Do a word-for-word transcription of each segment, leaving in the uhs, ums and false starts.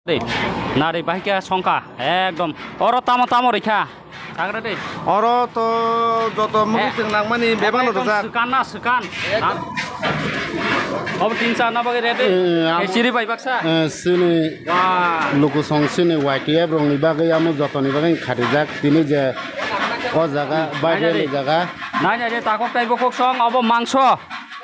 Dei, nari bahai khe songkha, ekdom. Oro tamo tamo rikha. Thangra dei. Oro to joto mukhuitwng nangmani bebakno rijak. Swkan na swkan. Obo tin char na bagwi ready. Eh, am- Siri bai baksa. Eh, sini Wah. Lukusong sini Y T F rokni bagwi amo jotoni bagwi kharijak. Tini je o jaga, Naina baideni dei. Jaga. Naina dei, takhok tei bukhuk song, obo mangso.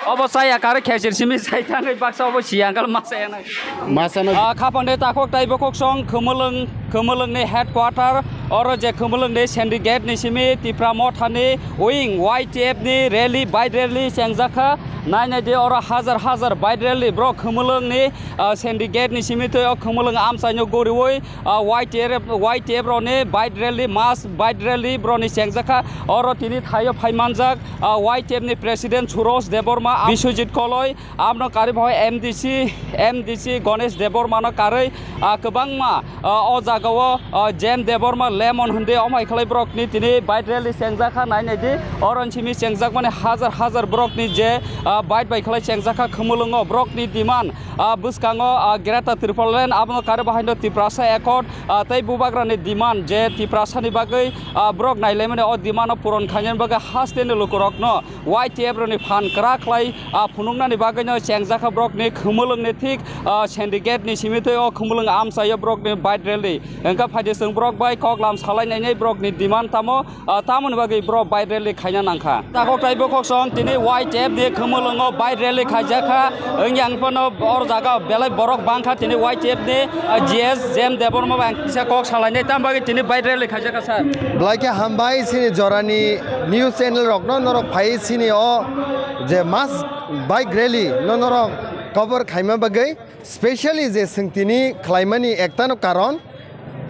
Obo chaya karwi khesir simi chai thangwi baksa obo siya angkal masa yanai. Masa na. Ah, khapang de takhok tei bokhok song Khumulwng, Khumulwng ni headquarter, oro je Khumulwng ni syndicate ni simi Tipra Motha ni wing Y T F ni rally, bike rally chengjakha. Nainai di oro hajar hajar bike rally bro Khumulwng ni, ah, syndicate ni simi tei o Khumulwng amchai no guriwi, ah, Y T F, Y T F rok ni bike rally, mass bike rally bro ni chengjakha. Oro tini thaio phai manjak, ah, Y T F ni president Suros Debbarma, Biswajit Koloi, abono karwi bo M D C, M D C Ganesh Debbarmano karwi, ah, kwbangma, ah, o jagao, ah, Jem Debbarma Lemon hwnwi omai khlai borokni tini bike rally chengjakha nainai di. Oro simi chengjakmani hajar hajar borokni je, ah, bike bai khlai chengjakha Khumulwngo borokni demand, ah, bwskango, ah, Greater Tipraland abono karwi bo haino Tiprasa Accord, ah, tei bubagrani demand je Tiprasani bagwi, ah, borok nailaimani o demand-o puron khainani bagwi hasteni lukurokno Y T F rokni phan kwrak khlai, ah, phunuknani bagwino chengjakha borokni Khumulwngni thik, ah, syndicate ni simi tei o Khumulwng amchaio borokni bike rally. Hwnkha phaidi chwng borok bai koklam salainainai borokni demand tamo, ah, tamoni bagwi borok bike rally khaina nangkha. Takhok tei bokhok song tini Y T F ni Khumulwngo bike rally khaijakha. Wngya ang phano or jaga belai borok bangkha tini Y T F ni, ah, G S Jem Debbarma bai ang kisa kok salainai tam bagwi tini bike rally khaijakha sir. Belai khe hambai chini jorani news channel rokno norok phai sini o je mass bike rally no norok cover khaima bagwi specially je chwng tini khlaimani ektano karon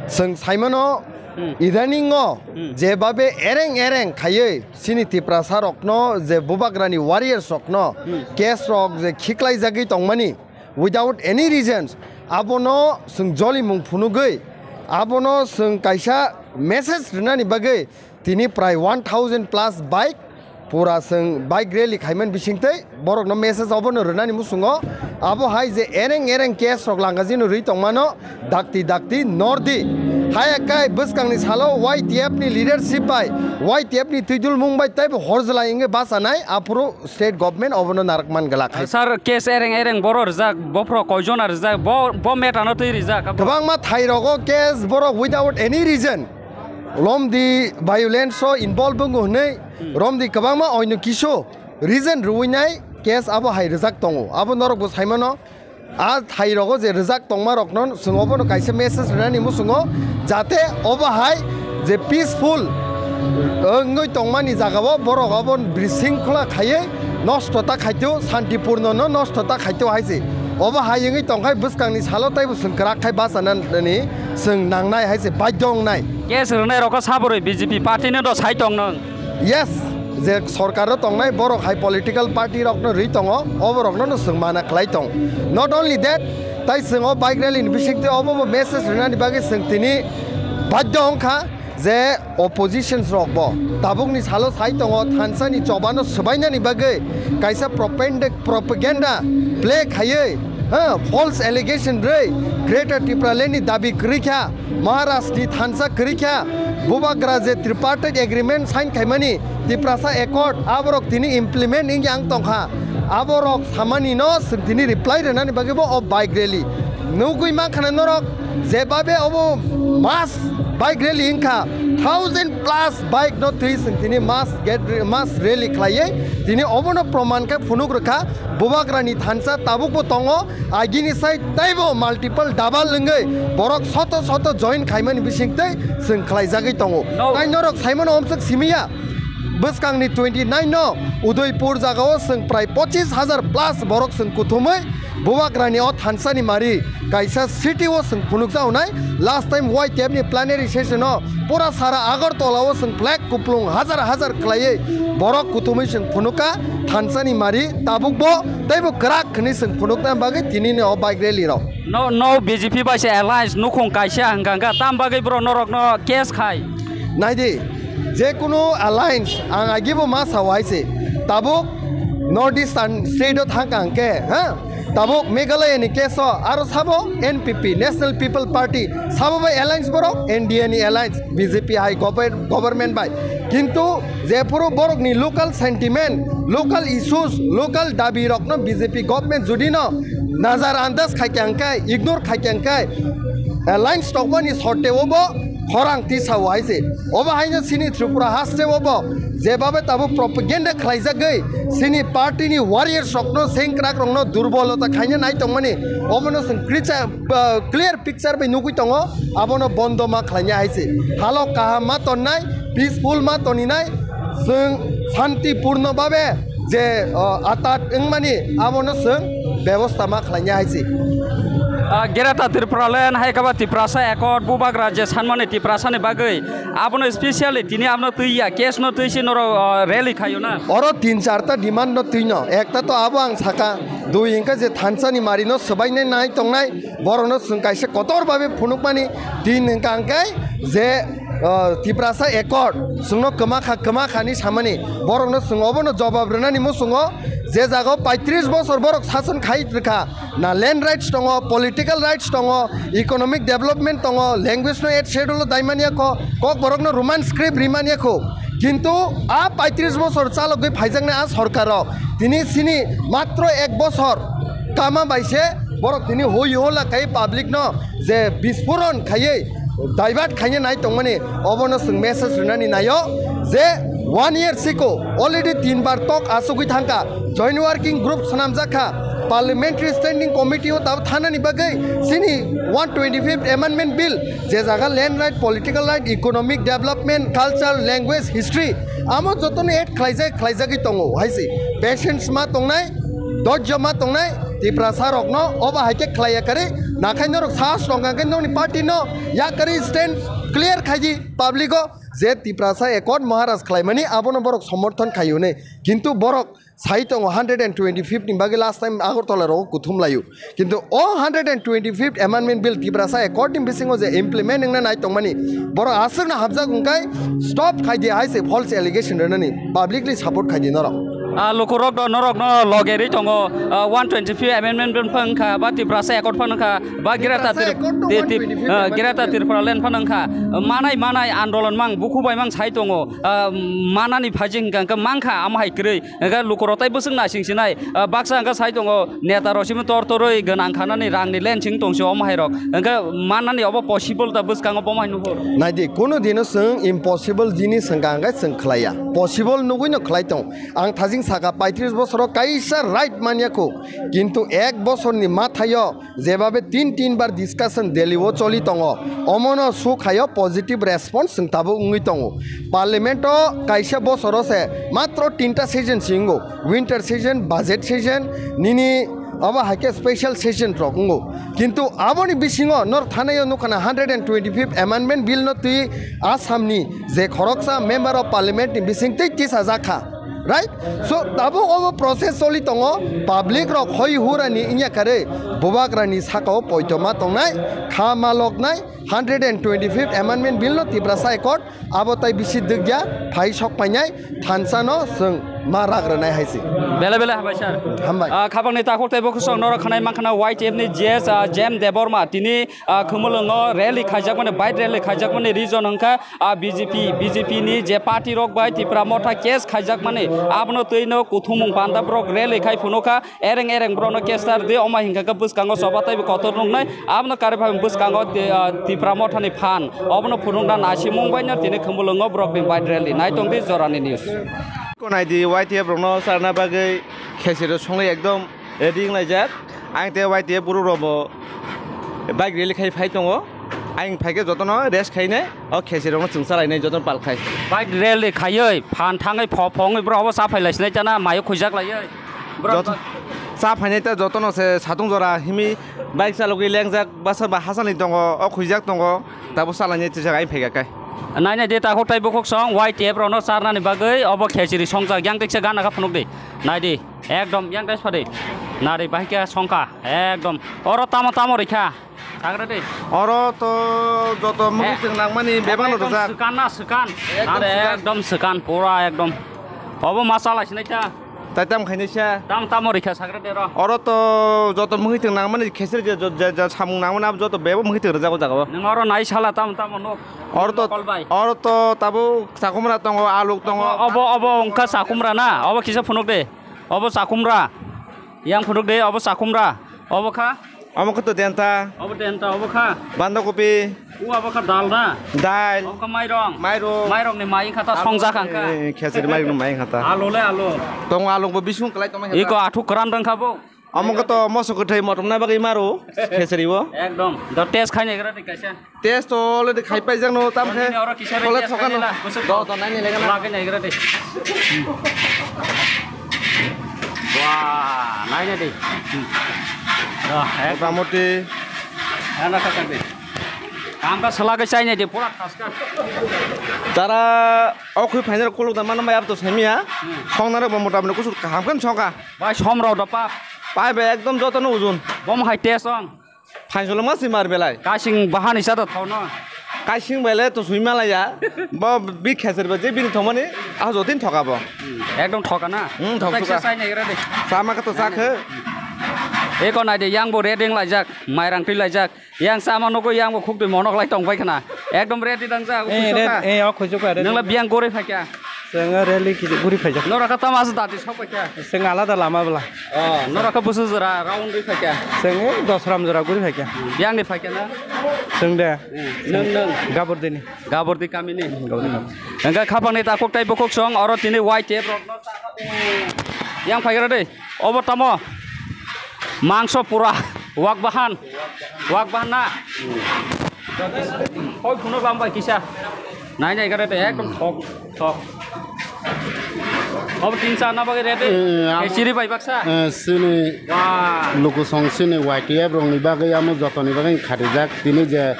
chwng saimano Hmm. idaningo Hmm. jebabe ereng ereng khaiwi chini Tiprasa rokno je bubagrani warriors rokno Hmm. case rok je khiklaijagwi tongmani without any reasons, abono chwng jolimung phunugwi, abono chwng kaisa message rwnani bagwi tini prai one thousand plus bike pura chwng bike rally khaimani bisingtwi borokno message obono rwnani muchungo. Abo hai je ereng ereng case rok langajino rwi tongmano dakti dakti nordi. Hai ekkai bwskangni salo Y T F ni leadership bai, Y T F ni twidulmung bai teibo horjlai wngwi bachanai aphuru state government obono narwkman glak hai. Sir, case ereng ereng boro rijak, bophro koijona rijak, bo, bo matter no twi rijak? Kwbangma thai rogo case borok without any reason lomdi violence o involve wngo hwnwi romdi kwbangma oino kisu reason rwinai case abo hai rijak tongo. Abo norokbo saimano. A thai rogo je rijak tongma rokno chwng obono kaisa message rwnani muchungo, jate obo hai je peaceful wngwi tongmani jagao borok obo brisingkhula khaiwi nosto ta khaitio, santipurno no nosto ta khaitio hai se. Obo hai wngwi tongkhai bwskangni salo teibo chwng kwrak khai bachanani chwng nangnai hai se, badhyo wngnai. Case rwnai rokho saborwi B J P party no do sai tong nang? Yes, je sorkar o tongnai borok hai political party rokno rwi tongo, oborokno no chwng mana khlai tong. Not only that, tai chwng o bike rally ni bisingtwi obo bo message rwnani bagwi chwng tini badhyo wngkha je oppositions rok bo tabukni salo sai tongo, thansa ni choba no swbainani bagwi kaisa propaganda, propaganda play khaiwi, ha, false allegation rwi Greater Tipraland ni dabi kwrwi kha. Maharaj ni thansa kwrwi kha, bubagra je tripartite agreement sign khaimani, Tiprasa Accord, aborok tini implement wngya ang tongkha. Aborok samani no chwng tini reply rwnani bagwi bo o bike rally. Nugwi mankha na norok, jebabe obo mass bike rally wngkha, thousand plus bike no twi chwng tini mass get, mass rally khlaiwi tini obono proman khe phunuk rwkha, bubagra ni thansa tabuk bo tongo. Agini sai teibo multiple double wngwi borok soto soto join khaimani bisingtwi chwng khlaijagwi tongo. No. Tai norok saimano omswk simiya, bwskangni twenty nine no Udaipur jagao chwng prai pochis hajar plus borok chwng kuthumwi bubagrani o thansani mari kaisa city o chwng phunukjaonai. Last time Y T F ni plenary session o pura sara Agartala o chwng flag kuplung hajar hajar khlaiwi borok kuthumwi chwng phunuka thansani mari, tabuk bo teibo kwrak hwnwi chwng phunukna bagwi tini ni o bike rally rok. No, no B J P bai se alliance nukhung kaisa hwnkha hwnkha, tam bagwi bro norok no case khai? Naidi, je kunu alliance ang agibo ma sao hai se, tabuk North Eastern state o thangka hwnkhe, ha? Tabuk Meghalaya ni case o aro sabo N P P, National People Party, sabo bai alliance borok, N D A ni alliance, B J P hai gover-, government bai. Kintu jephuru borok ni local sentiment, local issues, local dabi rok no B J P government judi no nazar andas khai khe hwnkhe, ignore khai khe hwnkhe, alliance tokmani sorte o bo khorang tisa o hai se. Obo haino chini Tripura haste o bo jebabe tabuk propaganda khlaijagwi chini party ni warriors rokno, sengkrak rokno durbolota khaina nai tongmani, obono chwng kricha, ah, clear picture bai nugwi tongo, abono bondo ma khlaina hai se. Halok kaham ma tonnai, peaceful ma toninai, chwng shanti purno babe je, o, atat wngmani abono chwng bebosta ma khlaina hai se. Ah, Greater Tipraland hai khe ba Tiprasa Accord bubagra je sanmani Tiprasani bagwi abono specially tini abono twi ya, case no twi se norok, ah, rally khayo na. Oro tin charta demand no twi no. Ekta to abo ang saka, dui hwnkhe je thansa ni mari no swbainai nai tongnai, borok no chwng kaisa kotor babe phunukmani, tin hwnkha hwnkhe je, ah, Tiprasa Accord chwngno kwma kha, kwma kha ni samani, borok no chwng obono jobab rwnani muchungo. Je jaga o paitris bosor borok sason khai rwkha, na land rights tongo, political rights tongo, economic development tongo, language no eighth schedule o daimani kho, Kokborok no Roman script rimani kho. Kintu a paitris bosor chalogwi phaijaknai a sorkar o tini sini matro ek bosor kama bai se borok tini hoi hola khai public no je bispuron khaiwi divert khaina nai tongmani, obono chwng message rwnani naio je one year siko already tin bar tok asugwi thangkha, joint working group swnamjak kha, parliamentary standing committee o tabuk thanani bagwi chini one twenty fifth amendment bill je jaga land right, political right, economic development, culture, language, history, amo jotono add khlaijak, khlaijagwi tongo hai se. Patience ma tongnai, dojjo ma tongnai, Tiprasa rokno obo hai khe khlaiya kari, nakhai norok sahas tongkha khe nokni party no yakarwi stand clear khaidi public o je Tiprasa Accord Maharaj khlaimani abono borok somorthon khai hwnwi, kintu borok sai tongo hundred and twenty fifth ni bagwi last time Agartala rogo kuthum laio, kintu o hundred and twenty fifth amendment bill Tiprasa Accord ni bisingo je implement wngna nai tongmani borok aswkno hamjak wngkai stop khaidi hai se false allegation rwnani. Publicly support khaidi norok. Ah, lukurok do norokno logerwi tongo, ah, one twenty fifth amendment phano wngkha, ba Tiprasa Accord phano wngkha, ba Greater Tiprasa Tir-, Accord no Ti-, Ti-, one twenty fifth ah, amendment Greater phano. Tipraland phano wngkha. Manai, manai andolon mang, bukhuk bai mang sai tongo. Ah, manani phaijing hwnkha, hwnkha mangkha amo hai kwrwi. Hwnkha lukurok tai bwswk naising sinai. Ah, baksa hwnkha sai tongo, neta rok simi tor torwi gwnang khanani rangni lensing tongsi omo hai rok. Hwnkha mannani obo possible da bwskango bomo hai nuhur. Naidi, kunu dino chwng impossible jinis hwnkha hwnkhe chwng khlaiya. Possible nugwino khlai tong. Ang thajing saka paitris bosoro kaisa right manya kho, kintu ek bosorni mathayo jebabe tin tin bar discussion Delhi o choli tongo, omono sukhayo positive response chwng tabuk wngwi tongo. Parliament o kaisa bosoro se matro tinta session si wngo, winter session, budget session, nini abo hai khe special session rok wngo. Kintu aboni bisingo nor thanayo nukha na hundred and twenty fifth amendment bill no twi Assam ni je khoroksa member of parliament ni bising twi tisajak kha. Right? So, tabuk obo process choli tongo, public rok hoi hurani wngya kare, bubagrani sakao poito ma tongnai, kha ma loknai, hundred and twenty fifth amendment bill no Tiprasa Accord, abo tai bisi dwkya, phai sok painai, thansa no chwng ma rak rwnai hai se. Bele bele hambai sir. Hambai. Ah, khapangni takhuk tei bukhuk song norok khanai mankha na Y T F ni G S, ah, Jem Debbarma, tini ah, Khumulwngo rally khaijakmani, bike rally khaijakmani reason hwnkha, ah, B J P, B J P ni je party rok bai Tipra Motha case khaijakmani, abono twino kuthumung panda borok rally khai phunukha, ereng ereng borokno case tar di, omo hinkha khe bwskango choba teibo kotor nuknai, abono karwi phai bwskango ti-, ah, Tipra Mothani phan, obono phunukna nasimung baino tini Khumulwngo borokni bike rally. Naitongdi Jorani News. Konaidi Y T F rokno charna bagwi khesiro songwi ekdom ready wnglaijak. Ang tei Y T F borok rokbo bike rally khai phai tongo. Ang phaikhe jotono rest khainai, o khesirokno chwng chalainai jotono pal khai. Bike rally khaiwi phan thangwi pho phongwi borok obo cha phai laisinai chana mayo khujak laiwi. Borok joto cha phainai ta jotono se satung jora himi bike chalogwi lengjak basa ba hachani tongo, o khujak tongo, tabo chalainai twijak ang phaikha kai. Nainai de takhuk tei bukhuk song Y T F rokno charnani bagwi obo khesiri songjak yang teksa gana kha phunuk di. Nai di. Ekdom yang tais phadi. Nari bahai khe songkha. Ekdom. Oro tamo tamo rikha. Thagra de. Oro to joto mukti nangmani bebak no rijak. Sekan na sekan. Ekdom sekan. Nari ekdom sekan pura ekdom. Obo masala sinai ta. Tai tam khainai sa. Tam tamo rikha sagra de ro. Oro to joto mui tong nangmani khesir je, je, je, je samung nangmani abo joto bebo mui tong rwjago jaga o. Nang oro nai sala tam tamo nok. Oro to, Kolbai. Oro to tabo sakumra tongo, aluk tongo. Obo, obo, obo wngkha sakumra na? Obo kisa phunuk de. Obo sakumra. Yang phunuk de, obo sakumra. Obo kha? Omo khe to denta. Obo denta, obo kha? Bandakopi. U abo kha dal na? Dal. Obo kha mairong? Mairong. Mairong ni mai kha ta songjak ang kha. Eh, khesiri mairong ni mai kha ta. Alu le alu. Tongo alung bo bising kwlai tongma kha ta. Iko athuk kwran rang kha bo. Omo khe to moso kwthai motom na bagwi maro khesiri bo. Ekdom. Do test khai nai gra de kaisa. Test to already khai paijak no tam khe. Nini oro kisa Khole ready thoka no. Khaina la, kusuk. Do, do, nai ni lega na. Lagwi nai gra de. Wah, nai nai de. Wah, ek- Motamoti. Ana kha kha de. Kam ta sala khe chai nai de, pura thaska. Tara o khui phainai rok kuluk da mano mai ap to saimia. Hmm. Songnai rok bo motamoti kusuk kaham khe songkha. Bai som rok da pap. Pai bai ekdom joto no ujun. Bom hai test ong. Phainjolo ma si mar belai. Kaising bahani sa da thau no. Kaising belai to sui malaya. Bo bi kheser ba je bini thomani a jotin thoka bo. Hmm, ekdom thoka na. Hmm, thok Thok suka. Sai nai gra de. Sama ka to sa khe. Eko nai de yang bo reding laijak, mairang twi laijak. Yang sama nogo yang bo khuk twi monok lai tong bai khna. Ekdom ready dang ja. Eh, red, eh, ok, khujok ka, red. Nang la biang gore phai kya? Seng rally ki guri phai jak. Nora ka tama sa dati sok phai kya? Seng alada lama bla. Oh, nora ka busu jora round ri phai kya? Seng, eh, Dosram jora guri phai kya? Yang ni phai kya na? Seng de. Hmm, nang, nang. Gabor dini. Gabor di kami ni. Gabor di kami. Engka khapang ni takuk tai bukuk song, oro tini white tape rok no. Yang phai kya de. Obo tamo. Mangso pura. Wak bahan. Wak bahan na. Hoi phuno bam bai kisa. Nai nai gare te ekdom thok thok. Obo tin sa na bagwi rete. Eh, am- Eh, chiri bai baksa. Eh, sini Wah. Luku song sini Y T F rong ni bagwi amo joto ni bagwi kharijak tini je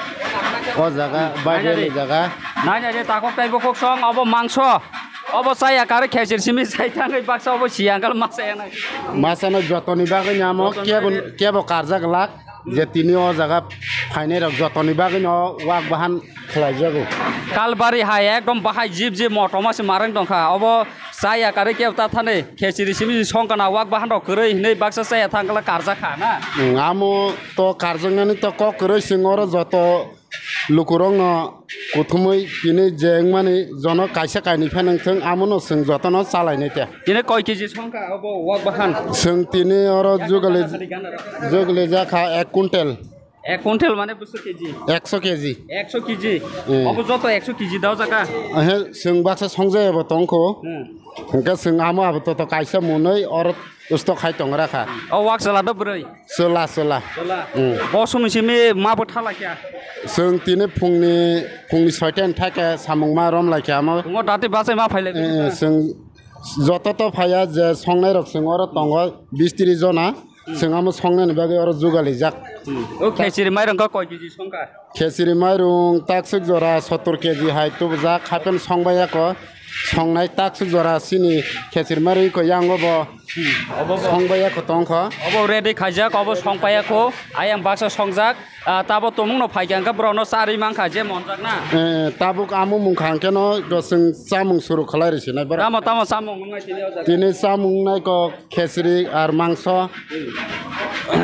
o jaga, nai nai viral de. Jaga. Nai nai de takok tai bokok song obo mangso. Obo chaya kare khejir simi sai thangwi baksa obo siyang kal masa yang nai. Masa no joto ni bagwi ni amo Joto ni kebo, bagwi. Kebo karjak lak. Je tini o jaga phainai rok jotoni bagwi no wak bahan khlai jago. Kalbari hai ekdom bahai jib jib motom se marang tongkha. Obo chaya kare kebo ta thani khechiri simi songkana wak bahan rok kwrwi hinwi baksa chaya thangkla karjak kha na. Amo to karjaknani to kok kwrwi sing oro joto lukurokno kuthumwi tini je wngmani jono kaisa kainwi phano wngthung, amono chwng jotono chalainai khe. Tini koi keji songkha obo wak bahan? Chwng tini oro jugali, jugali jakha ek kuntel. Ek kuntel mane busu keji? Ekso keji. Ekso keji? Hmm. Obo joto ekso keji dao jaka? Ehe, chwng baksa songjaya bo tongkho. Hmm. Hwnkhe chwng amo abo toto kaisa mwnwi oro ustok hai tongra kha. O wak chwla do bwrwi? Chwla, chwla. Chwla. Hmm. Bo sumi simi ma bo thala kya? Chwng tini phungni, phungni soita ni thake samung ma rom lai kha amo. Phungo dati bachai ma phai lai. Eh, eh, chwng joto to phaiya je songnai rok chwng oro tongo bis tris jona. Hmm. Chwng amo songnani bagwi oro jugalijak. Hmm. O khechiri mairang kha koi keji songkha? Khechiri mairung takswk jora sottor keji hai tubujak, hapheno songbaiya kho. Songnai takswk jora chini khechiri mairung kho yango bo. Hmm, obo bo. Songbaiya kho tongkha. Obo ready khaijak, obo songpaiya kho. Ayang baksa songjak. Ah, tabo tumungno phaikha hwnkhe borokno charwi mankha je monjak na. Eh, tabuk amo mungkha hwnkhe no chwng chamung suru khlai rw sinai borok. Tamo, tamo chamung wngnai tini o jaga? Tini chamung wngnai kok. Khechiri ar mangso.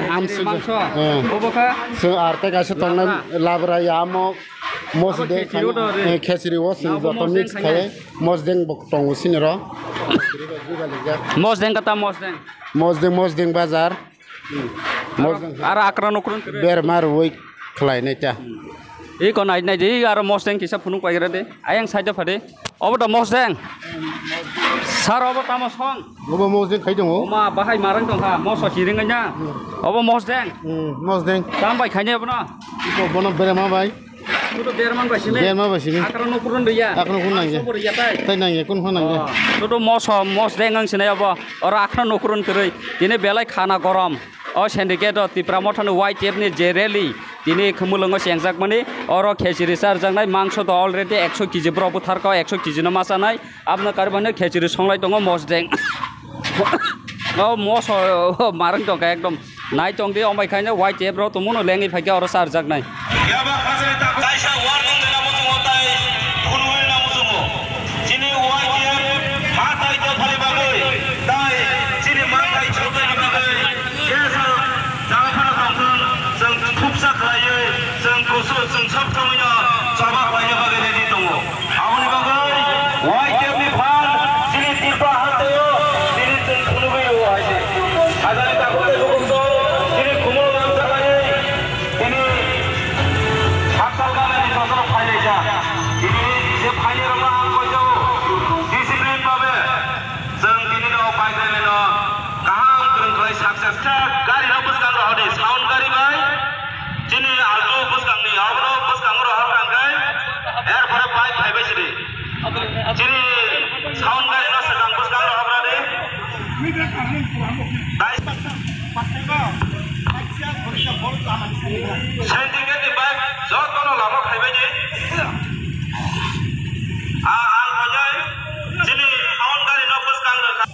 Amsuk. Mangso. Eh. Obo kha? Chwng ar tei kaisa tongnai labra. Labra ya amo mosdeng khechiri khai, o to re. Eh, khechiri o chwng joto mix khai. Mosdeng bo tongo sini ro. Mosdeng kata mosdeng. Mosdeng, mosdeng bazar. Hmm. Mosdeng. Aro akra nukra nukra. Berma rwui khlai nai ta. Hmm. Iko nai nai di aro mosdeng kisa phunuk paigra de. Ayang side phade. Obo da mosdeng. Sir, obo tamo song? Obo mosdeng khai tongo. Oma bahai marang tongkha, moso hiring na. Hmm. Obo mosdeng. Hmm, mosdeng. Tam bai khaini obo no? Iko bono berma bai. Ito berman bai sini. Berma bai sini. Akra no kurun riya. Akra no kurun nangya. Sobo riya tai. Tai nangya, kun phang nangya. Oh, ito moso, mosdeng ang sinai obo. Oro akra no kurun kwrwi. Tini belai khana gorom. O syndicate o Tipra Motha ni Y T F ni je rally tini khumulwngo chengjakmani, oro khechiri charjaknai mangso do already ekso keji borok butharkha, ekso keji no ma chanai, aboni karwi mano khechiri songlai tongo mosdeng. O moso, o marang tongkha ekdom nai tongdi, ombai khaino Y T F rok tongmano lengwi phaikha oro charjaknai. Kaisa warning rwna muchungo tai phunugwi rwna muchungo. Chini Y T F ha tai dophani bagwi tai Chwng sab somoi no choba khlaina bagwi ready tongo. Aboni bagwi Y T F ni phan chini Tripura hasteo chini chwng phunugwi rwo hai se. Hajani takhuk tei bukhuk tong chini khumul lamsa khlaiwi chini hakchal gana ni jotono phailaijak. Chini je phainairokno ang koijao discipline babe. Chwng tini no bike rally no kaham kwrwng khlai success. Gari no bwskang rohor di, sound gari bai chini Alto bwskang ni, abono bwskang rohor kang khe, er pore bike phai bai sidi. Chini sound gari no swkang bwskang rohor di. Dai. Syndicate ni bike jotono lama phaibai di. A, ang hwnwi chini sound gari no bwskang rwkha.